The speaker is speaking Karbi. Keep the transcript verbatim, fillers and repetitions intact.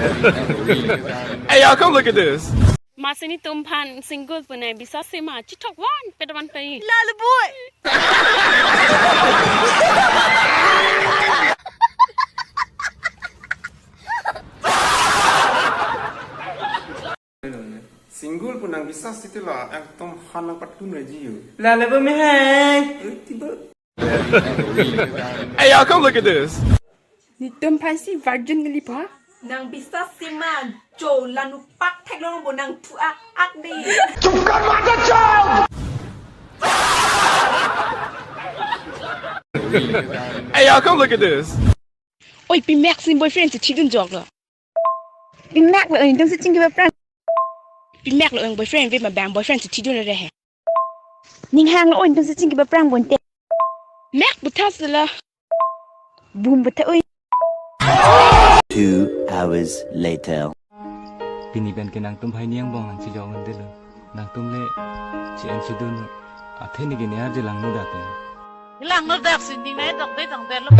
Hey, y'all, come look at this. Masi netum aphan single pu nang bisas si ma, chithok van, pet van pei. Lale boy. Single pu nang bisas sitilo, ekdom han nangpatun reji yo. Lale boy me hai. Hey, y'all, come look at this. Netum aphan si virgin neli pa? Nang bisas si ma, jo lanu pak theklong bo nang thu ak ak de. Hey, y'all, come look at this. Oi, pi mek si boyfriend si chidun joklo. Pi mek lo, oi, netum si chingki ba prank. Pi mek lo, oi, boyfriend ve ma bang boyfriend si chidun re he. Ning hang lo, oi, netum si chingki ba prank bonte. Mek buthas lo. Bum butha, oi. Two hours later. Pini pen ke nangtum hai ni angbong nangchijok un delo. Nangtum le chi-en chidun athe neke ne arje langno dak ke. Langno dak si ning nai dok de dong de lo.